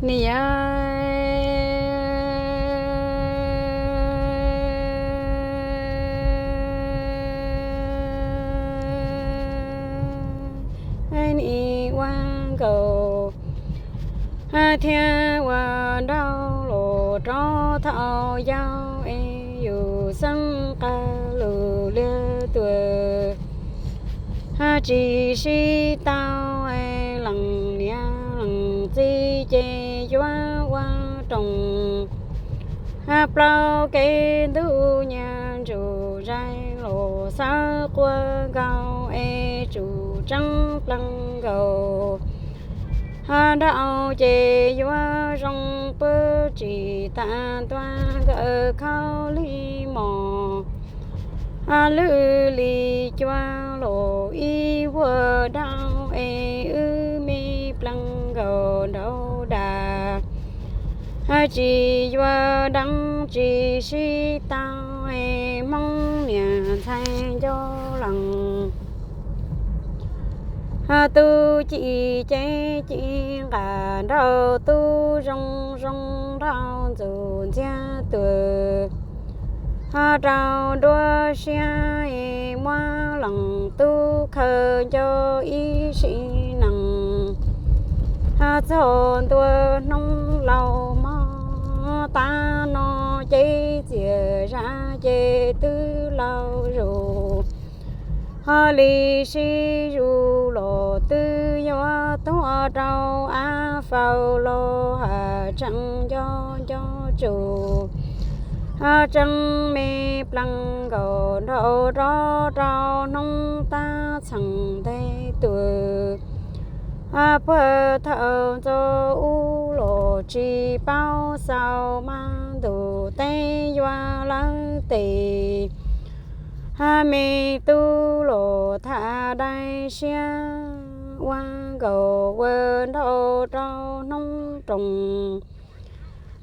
Niam, nim ua nkaus thiab ua nraug los rov thaum yau es yus xeeb qab lus liag tuag, tsis sib tau leej niam leej txiv ces yuav ua roos plaub kev ntuj nyias ntsug zais los xav quaj nkaus es tsum tseeb plaws nkaus. Nraug ces yuav zoo puag tsis tas ntua nkawd khaub lig mos, lwj li cua los ib vuag dau es wb me plaws nkaus nraug dag. Tsis yuav deev tsis sib tau es Hmoob niam ntxhais nco lees. Tub ci cev ci nqa nraug, tub zoo zoo nraug ntxuav ntxiag tuag. Rau nruab siab es muab lees tub khaws nco ib sim neej. Txog ntua hnub laus mog, tav no cev txias zam ces twb laus zus. Ho li sib zus los twb yuav tuag rau av faus los has tseem nco nco tsum. Tseeb me plaws nkaus nraug rov rau hnub tab txheem ntev tuag. Puag thaum ntxov ub los tsis paub xaus mas ntuj teb yuav lawv tes. Me tub los tham dai siab ua nkaus ua nraug rau hnub roos.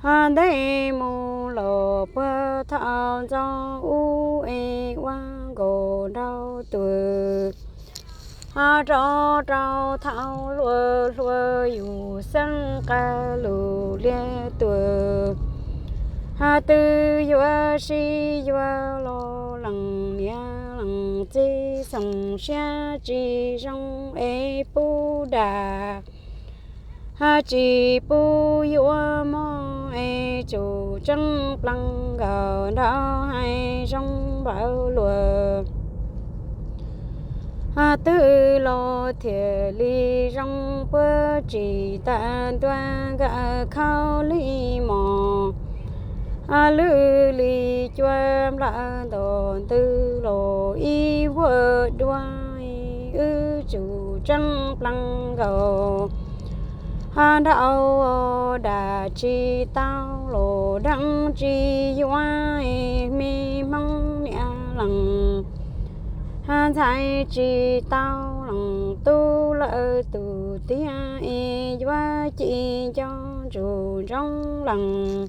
Ntev mus los puag thaum ntxov ub es ua nkaus nraug tuag. Rov rau thaum hluas hluas yus xeeb qab lus liag tuag. Twb yuav sib yuav los leej niam leej txiv xoo siab tsis zoo es pub dag. Tsis pub yuav mog es tsum tseeb plaws nkaus nraug hais zoo npaum luag. Twb los thiaj li zoo puag tsis tas ntua nkawd khaub lig mos. Lwj li cua nplawm nto ntws los ib vuag dua, wb tsum tseeb plaws nkaus. Nraug dag tsis tau los deev tsis yuav, me Hmoob niam leej ntxhais tsis tau lees tub lawm tus tiag es yuav ci nco ntsug ntsoov lees.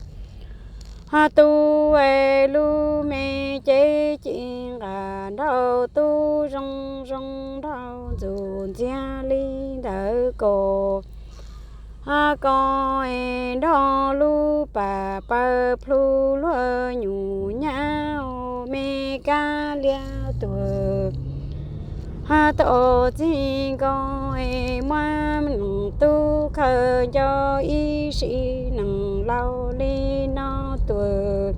Tub es lub me cev ci nqa nraug, tub zoo zoo nraug ntxuav ntxiag li ntawd kos. Kos es nrog lub pas paws plhu luag nyuam nyab me kab liag tuag. Tom txij nkaus es muab tub khaws nco ib sim neej laus li no tuag.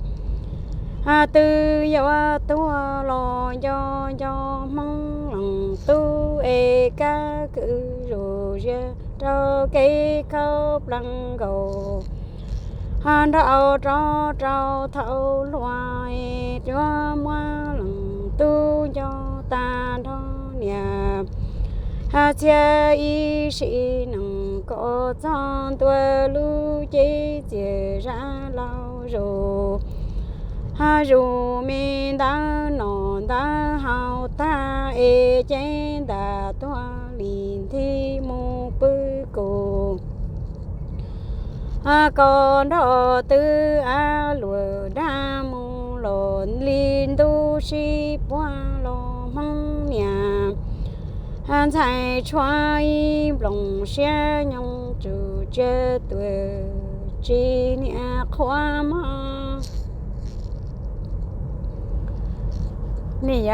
Twb yuav tuag los nco nco Hmoob lees tub es kab kwv zus zias rau kev khaub plaws nkaus. Nraug rov rau thaum hluas es yuav muab lees tub nco tag nrho niam. Txhiab ib sim neej kom txog ntua lub cev txias zam laus zus. Zus me ntawv nom ntawv haus tag es cev ntam tuag li nthi mus pw kus. Kos nrog twb av luam dag mus los li ntuj sib puag los Hmoob niam. Ntxhais tshuav ib nploos siab nyoog tsum tsiaj tuag tsis niam qhuav mog. Niam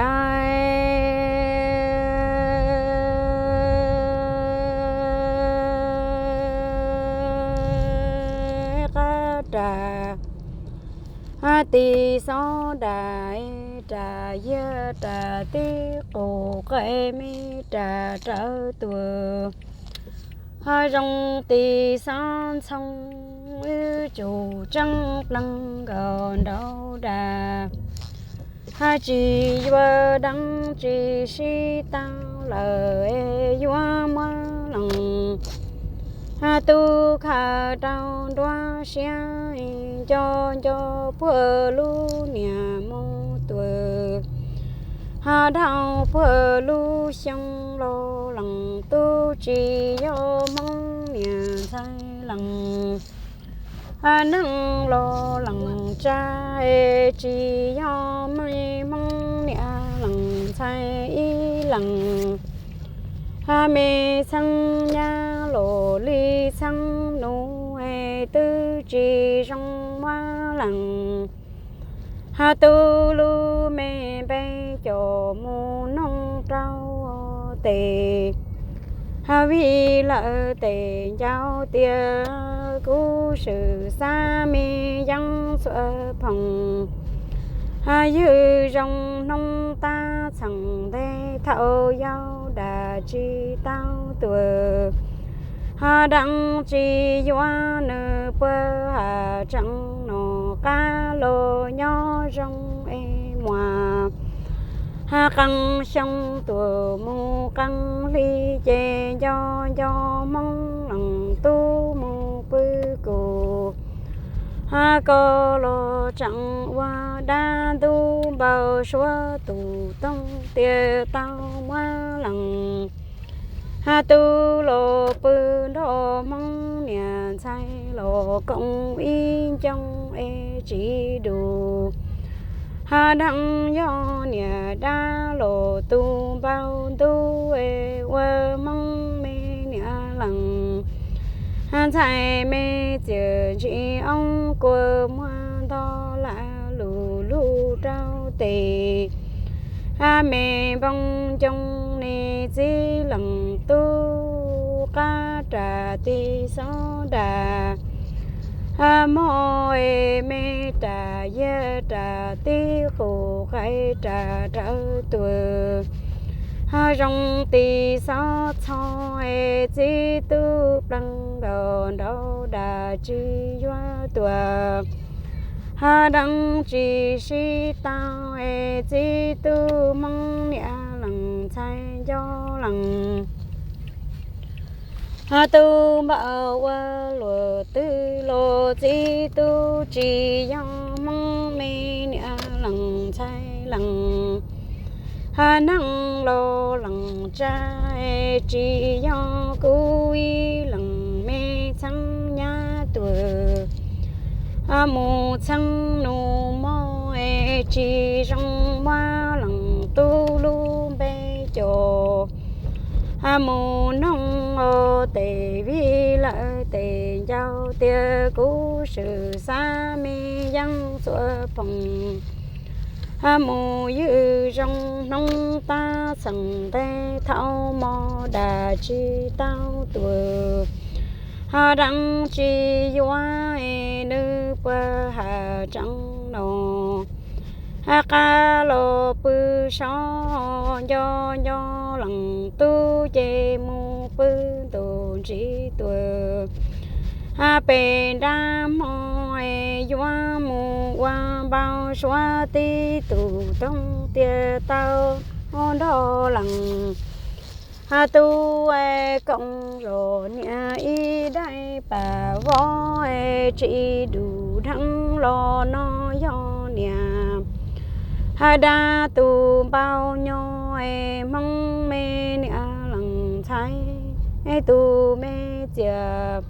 yau qab ras, tis xob das ras yiag ras tib qus qe me ras rawv tuag. Ho zoo tis xob ntxhoo wb tsum tseeb pleeg nkaus nraud das. Ho tsis yuav deev tsis sib tau lawm es yuav muab lees. Ho tub khaws rau nruab siab nco nco puag lub niam mus tuag. Ho dhau puag lub xyoo los lees tub tsis yog Hmoob niam ntxhais lees. Neeg los lees tsa es tsis yog me Hmoob niam lees ntxhais ib lees. Me txheeb nyab los li txheeb nus es twb tsis zoo muab lees. Ho tub lub me npe coj mus noog rau tes. Ho vij lawm tes ncau tias kuv swm xav me yeeb txhua phoom. Ho ywg zoo hnub tab txheem ntej thaum yau dam tsis tau tuag. Ho deev tsis yuav nws puag hav tseem no qab los nyob zoo es muaj. Ho qee xyoo tuaj mus qee hli ces nco nco Hmoob lees tub mus pw kuv. Ho koj los tseem ua dab ntub npaum suav tus toog tias tau muab lees. Ho tub los pw nrog Hmoob niam ntxhais los koom ib ncoo es tsis dus. Ho deev yog niam dab los tu npaum ntuj es ua Hmoob me niam lees. Ntxhais me txias ntsis oob kua muag ntog lam lus lug rau tes. Me npoo ncoo ne txiv lees tub qab ras tig xob das. Hmo es me ras yiag ras tib qus qe ras rawv tuag. Ho zoo tis xob txho es txiv tub plees nkaus nraud das tsis yuav tuag. Ho deev tsis sib tau es txiv tub Hmoob niam lees ntxhais nco lees. Ho tub npaum ua luag twg los txiv tub tsis yog Hmoob me niam lees ntxhais lees. Ho neeg los lees tsa es tsis yog kuv ib lees me txheeb nyab tuag. Ho mus txheeb nus mog es tsis zoo muab lees tub lub npe coj. Ho mus noog tes vij lawm tes ncau tias kuv swm xav me yeeb txhua phoom. Ho mus ywg zoo hnub tab txheem ntej thaum mos das tsis tau tuag. Ho deev tsis yuav es nws puag hav tseem no. Ho qab los pw sob nco nco lees tub ces mus pw ntus ntsis tuag. Ho pem nrab hmo es yuav mus ua npau suav tib tug toog tias tau nrog lees. Ho tub es koom zos niam ib daim pam vov es tsis dus dheev los no yog niam. Ho dab tus npau nyo es Hmoob me niam lees ntxhais tus me txias.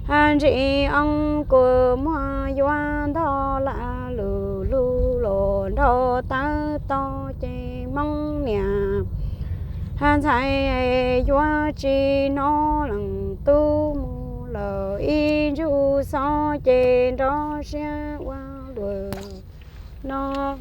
Ho ntsis oob kua muag yuav ntog lam lus lug los nrog tawb to ces Hmoob niam. Ntxhais yuav tsis hnov leej tub mus lawm, ib ntsuj xov ces nrov siab ua luaj no.